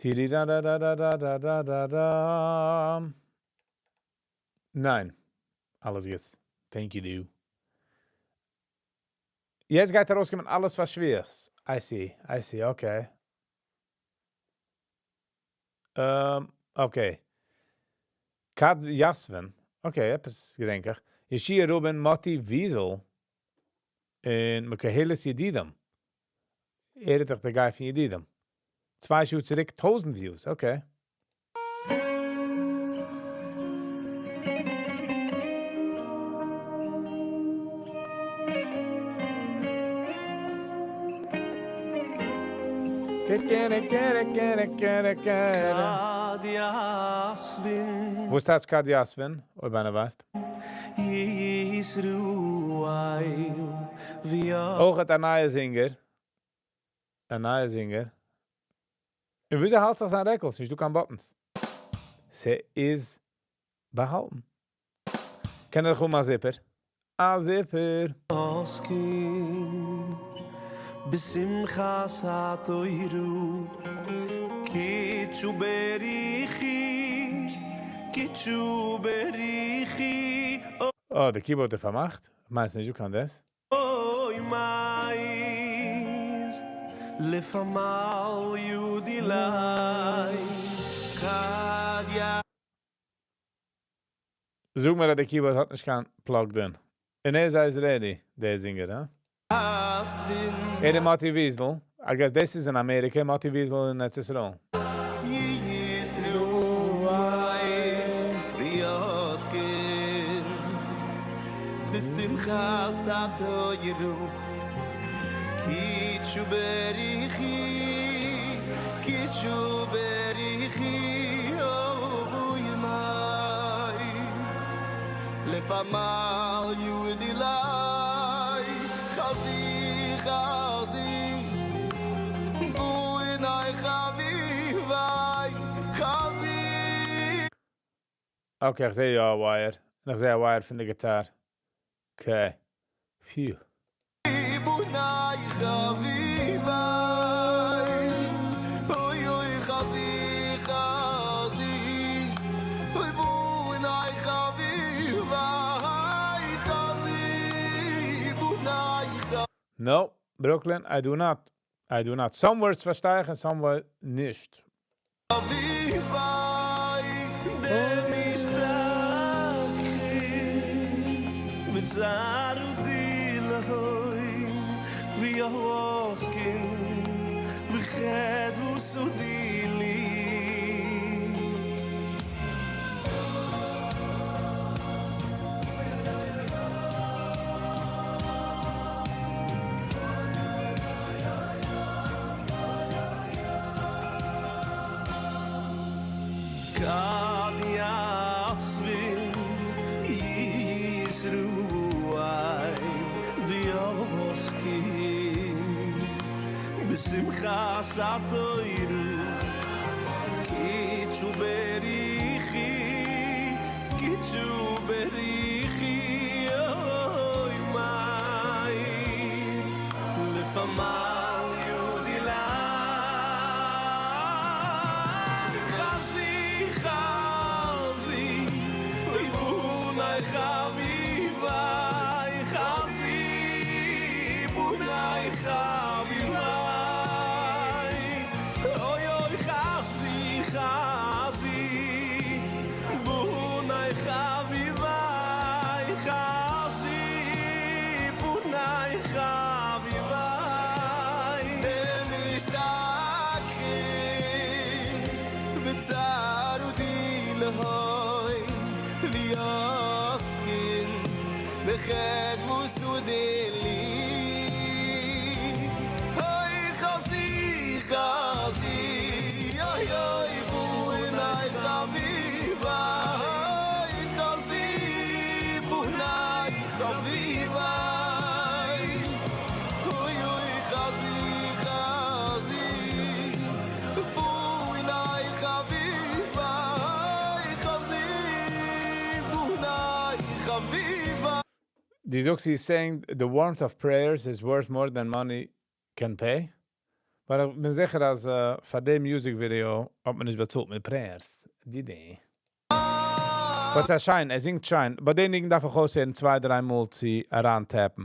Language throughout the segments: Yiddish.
טיריראראראראראראראם. ניין. אלעס גוטס. Thank you דו. יעצט גייט ארויסקומען אלעס פאר שבועות. I see, I see, okay. Okay. כד יתבין. Okay, עפעס געדענק איך. ישעי' רובין, מאטי וויזל, און מקהלת ידידים. ער איז דאך דער guy פון ידידים. צוויי שעה צוריק טויזנט views, okay. וואס טייטש כד יתבין, אויב איינער ווייסט? אויכעט א נייע זינגער. א נייע זינגער. און וויאזוי האלט זיך זיין רעקל? ס'נישט דא קיין buttons. ס'איז באהאלטן. קען ער דאך האבן א zipper. א zipper. בשמחת התורה קודשא בריך הוא קודשא בריך הוא. אה, די keyboard איז פארמאכט? מיינסט נישט דא קיין דעס? אוי מאיר לפמל ידילאי כד יא. זאג מיר אז די keyboard האט נישט קיין plugged in. און ער איז ready, דער זינגער, הא? ער איז מאטי וויזל, I guess דאס איז אין אמעריקע, מאטי וויזל אין ארץ ישראל. ישראל ויזכיר בשמחת התורה קודשא בריך הוא קודשא בריך הוא אוי מאיר לפמל ידילי חזי חזי בונאי חביבי חזי. Okay, איך זעה יא א wire. און איך זעה א wire פון די גיטאר. Okay. Phew. בונאי חביבי אוי אוי חזי חזי אוי בונאי חביבי חזי בונאי ח. No, Brooklyn, I do not. I do not. Some words פארשטיי איך און some words נישט. חביבי דמשתכחין בצער דילהון ויעוסקין בחדוות ודילי. כד יתבין ישראל ויעוסקין בשמחת התורה קודשא בריך הוא קודשא בריך הוא אוי מאיר לפמל ידילי חזי חזי אוי בונאי חביבי חזי בונאי חביבי אוי אוי חזי חזי בונאי חביבי חזי בונאי חביבי דמשתכחין בצער דילהון ויעסקין בחדוות ודילי אוי חזי חזי אוי אוי בונאי חביבי אוי חזי בונאי חביבי אוי אוי חזי חזי בונאי חביבי חזי בונאי חביבי. די זאגסט he's saying the warmth of prayers is worth more than money can pay. But איך בין זיכער אז פאר די music video האט מען נישט באצאלט מיט prayers. די די. But ס'איז שיין, ער זינגט שיין. But די ניגון דארף איך אויסהערן צוויי דריי מאל צו אריינטעפן.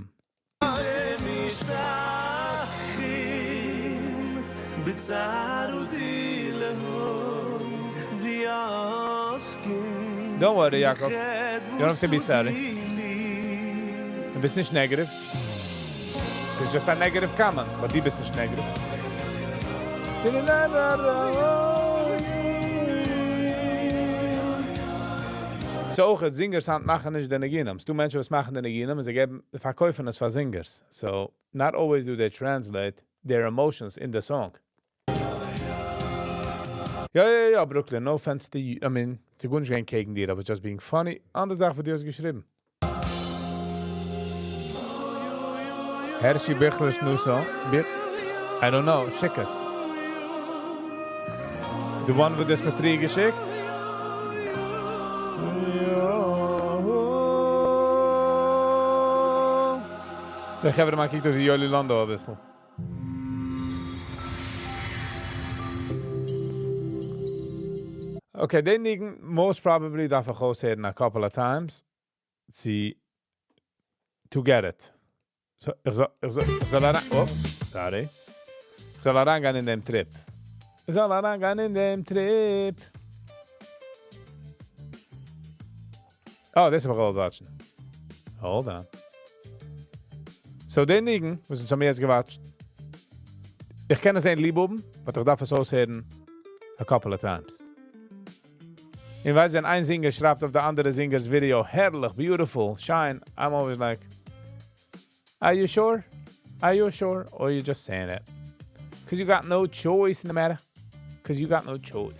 Don't worry יעקב, you don't have to be sorry. דו ביסט נישט negative. ס'איז just א negative comment, but דו ביסט נישט negative. ס'איז אויך singers היינט מאכן נישט די ניגונים. ס'דא מענטשן וואס מאכן די ניגונים און זיי געבן, פארקויפן עס פאר singers. So, not always do they translate their emotions in the song. יא יא יא Brooklyn, no offense to you, I mean, ס'איז גארנישט געווען קעגן דיר, I was just being funny, אנדערע זאך וואס דו האסט געשריבן. הערשי ביכלער'ס new song, I don't know, שיק עס. The one וואס דו האסט מיר פריער געשיקט? דער חברה מאן קוקט אויס ווי יואלי לאנדא אביסל. Okay, די ניגון most probably דארף איך אויסהערן א couple of times צו to get it. So איך זאל איך זאל איך זאל אריין oh sorry. איך זאל אריינגיין אין דעם trip. איך זאל אריינגיין אין דעם trip. Oh, דאס האב איך געוואלט watch ן. Hold on. So די ניגון, וואס אונז האבן יעצט גע watch ט, איך קען עס זעהן ליב האבן, but איך דארף עס אויסהערן a couple of times. און ווייסט ווען איין singer שרייבט אויף די אנדערע singer's video, הערליך, beautiful, שיין, I'm always like, are you sure? Are you sure? Or you just saying it? Cause you got no choice in the matter. Cause you got no choice.